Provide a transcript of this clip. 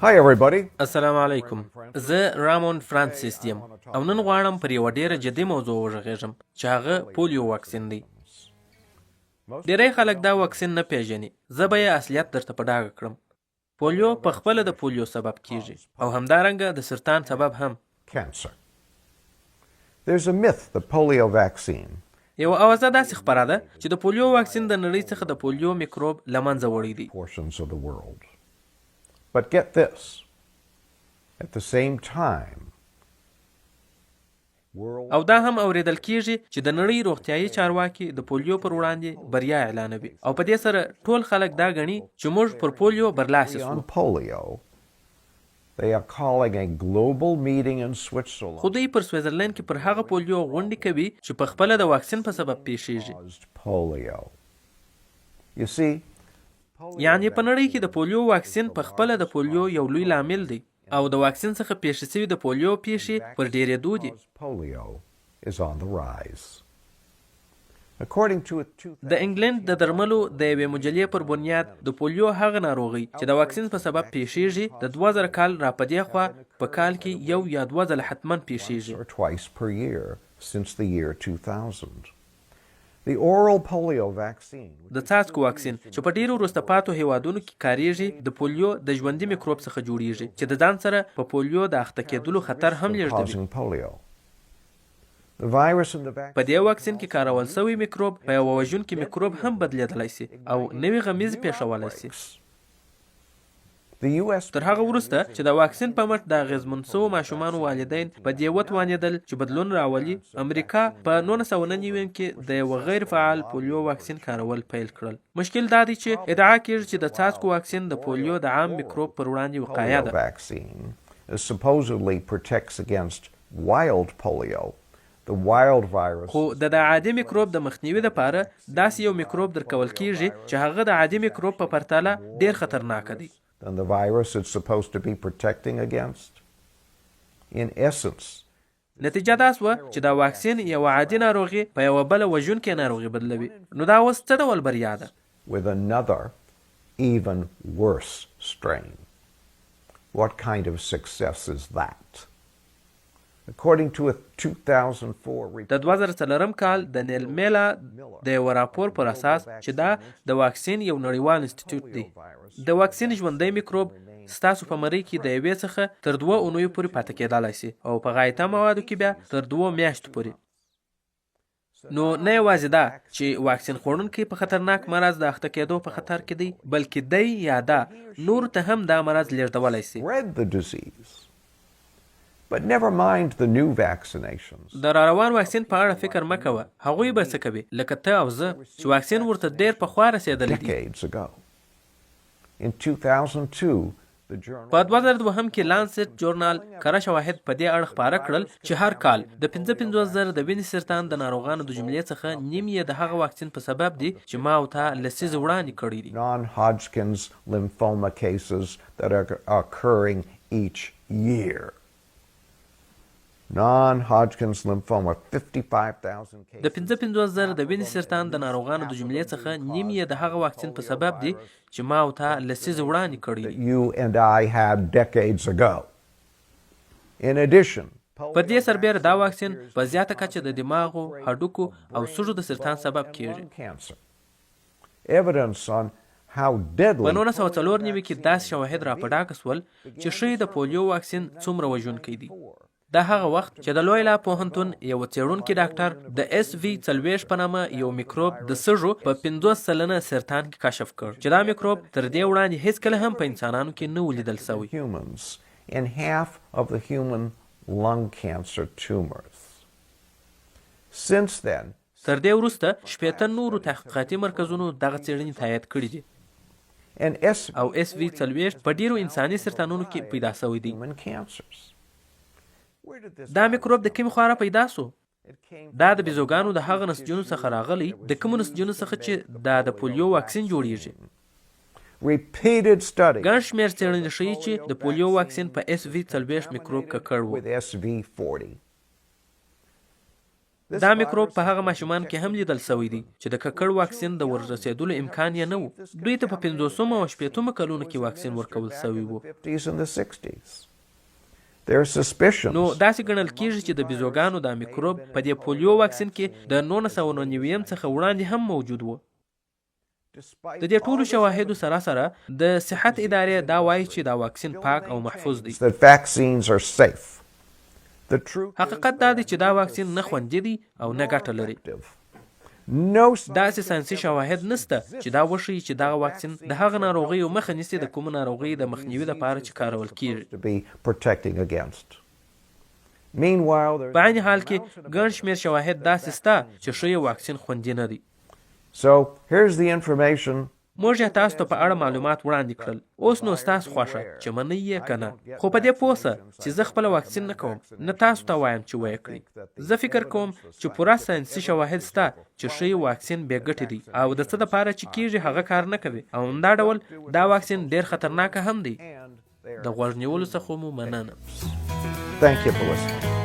Hi everybody. السلام علیکم، زه رامون فرانسیس یم او نن غواړم پر یوه ډیره جدي موضوع وغږیږم چې هغه پولیو واکسین دی. ډیری خلک دا واکسین نه پیژني، زه به یې اصلیت درته په ډاګه کړم. پولیو په خپله د پولیو سبب کیږي او همدارنګه د سرطان سبب هم. Cancer. There's a myth the polio vaccine. یوه اوازه داسې خپره ده چې د پولیو واکسین د نړۍ څخه د پولیو میکروب له منځه وړی دی. Portions of the world. But get this. At the same time, world او دا هم اوریدل کیږي چې د نړۍ روغتیايي چارواکي د پولیو پر وړاندې بریا اعلانوي او په دې سره ټول خلک دا ګڼي چې موږ پر پولیو برلاسي on شوو. polio, they are calling a global meeting in خو Switzerland دوی پر سویزرلینډ کې پر هغه پولیو غونډې کوي چې په خپله د واکسین په سبب پیښیږي. Caused polio. You see, یعنې په نړۍ کې د پولیو واکسین په خپله د پولیو یو لوی لامل دی او د واکسین څخه پیښې شوې د پولیو پیښې پر ډیریدو دي. Polio is on the rise. According to a 2000 د انګلند د درملو د یوې مجلې پر بنیاد، د پولیو هغه ناروغي چې د واکسین په سبب پیښیږي، د 2000 کال را په دې خوا په کال کې یو یا دوه ځله حتما پیښیږي. Or twice per year since the year 2000. The oral polio vaccine, د څاڅکو واکسین چې په ډیرو وروسته پاتو هیوادونو کې کاریږي، د پولیو د ژوندي میکروب څخه جوړیږي چې د ځان سره په پولیو د اخته کېدلو خطر هم لیږدوي. Causing polio. The virus in the په vaccine دې واکسین کې کارول شوی میکروب په یوه وژونکي میکروب هم بدلیدلی شي او نوې غمیزې پیښولی شي. The U.S. تر هغه وروسته چې د واکسین په مټ د اغیزمن شوو ماشومانو والدین په دې وتوانېدل چې بدلون راولي، امریکا په 1999 کې د یوه غیر فعال پولیو واکسین کارول پیل کړل. مشکل دا دی چې ادعا کیږي چې د څاڅکو واکسین د پولیو د عام میکروب پر وړاندې وقایه Polio ده. Vaccine supposedly protects against wild polio, the wild virus. خو د د عادي میکروب د مخنیوي لپاره داسې یو میکروب درکول کیږي چې هغه د عادي میکروب په پرتله ډیر خطرناک دی. Than the virus it's supposed to be protecting against. In essence, نتیجه دا شوه چې دا واکسین یوه عادي ناروغي په یوه بله وژونکې ناروغي بدلوي. نو دا اوس څه ډول بریا ده؟ With another, even worse strain. What kind of success is that? According to a 2004 report, د 2004 کال د نیل میلا د یوه راپور پر اساس، چې دا د واکسین یو نړیوال انسټیټیوټ دی، د واکسین ژوندی میکروب ستاسو په مرۍ کې د یوې څخه تر 2 اونیو پورې پاتې کېدلی شي او په غایطه موادو کې بیا تر 2 میاشتو پورې. نو نه یوازې دا چې واکسین خوړونکی په خطرناک مرض د اخته کېدو په خطر کې دی، بلکې دی یا دا نورو ته هم دا مرض لیږدولی شي. Spread the disease. But never mind the new vaccinations. د را روان واکسین په اړه فکر مه کوه. هغوی به څه کوي، لکه ته او زه چې واکسین ورته ډیر پخوا رسېدلی دی. Decades ago. In 2002, the journal په 2002 کې لانسټ جورنال کره شواهد په دې اړه خپاره کړل چې هر کال د 55 زره د وینې سرطان د ناروغانو د جملې څخه نیم یې د هغه واکسین په سبب دي چې ما او تا لسیزې وړاندې کړی دی. Non-Hodgkin's lymphoma cases that are occurring each year. Non-Hodgkin's lymphoma, 55,000 cases. د 55 زره د وینې سرطان د ناروغانو د جملې څخه نیم یې د هغه واکسین په سبب دي چې ما او تا لسیزې وړاندې کړی That دی. you and I had decades ago. In addition, پر دې سربېره، دا واکسین په زیاته کچه د دماغو، هډوکو او سږو د سرطان سبب کیږي. Lung cancer. Evidence on how deadly په 1994 کې داسې شواهد را په ډاګه شول چې ښیي د پولیو واکسین څومره وژونکی دی. دا هغه وخت چې د لویلا پوهنتون یو څېړونکي ډاکټر د اس وي 40 په نامه یو میکروب د سږو په 50% سرطان کې کشف کړ، چې دا میکروب تر دې وړاندې هیڅکله هم په انسانانو کې نه و لیدل شوی. Humans in half of the human lung cancer tumors. Since then, تر دې وروسته 60 نورو تحقیقاتي مرکزونو دغه څېړنې تایید کړې دي and S او اس وي 40 په ډیرو انساني سرطانونو کې پیدا شوی دی. Human cancers. Where did this دا میکروب د کومې خوا را پیدا شو؟ It came دا د بیزوګانو د هغه نسجونو څخه راغلی د کومو نسجونو څخه چې دا د پولیو واکسین جوړیږي. Repeated studies ګڼ شمېر څېړنې ښیي چې د پولیو واکسین په اس وي 40 میکروب ککړ و. With SV40. دا میکروب په هغه ماشومان کې هم لیدل شوی دی چې د ککړ واکسین د ور رسېدلو امکان یې نه و. دوی ته په پنځوسمو او شپېتمو کلونو کې واکسین ورکول شوی و. نو داسې ګڼل کېږي چې د بیزوګانو دا میکروب په دې پولیو واکسین کې د 1999 څخه وړاندې هم موجود و. د دې ټولو شواهدو سره سره د صحت ادارې دا وايي چې دا واکسین پاک او محفوظ دی. حقیقت دا دی چې دا واکسین نه خوندي دی او نه ګټه لري. داسې ساینسي شواهد نشته چې دا وښيي چې دغه واکسین د هغه ناروغیو مخه نیسي د کومو ناروغیو د مخنیوي لپاره چې کارول کیږي. په عین حال کې ګڼ شمېر شواهد داسې شته چې ښيي واکسین خوندي نه دی. موږ یې تاسو ته په اړه معلومات وړاندې کړل، اوس نو ستاسو خوښه چې منئ یې که نه، خو په دې پوه شه چې زه خپله واکسین نه کوم، نه تاسو ته وایم چې ویې کړئ. زه فکر کوم چې پوره ساینسي شواهد شته چې ښيي واکسین بې ګټې دی او د څه لپاره چې کېږي هغه کار نه کوي او همدا ډول دا واکسین ډېر خطرناک هم دی. د غوږ نیولو څخه مو مننه. Thank you for listening.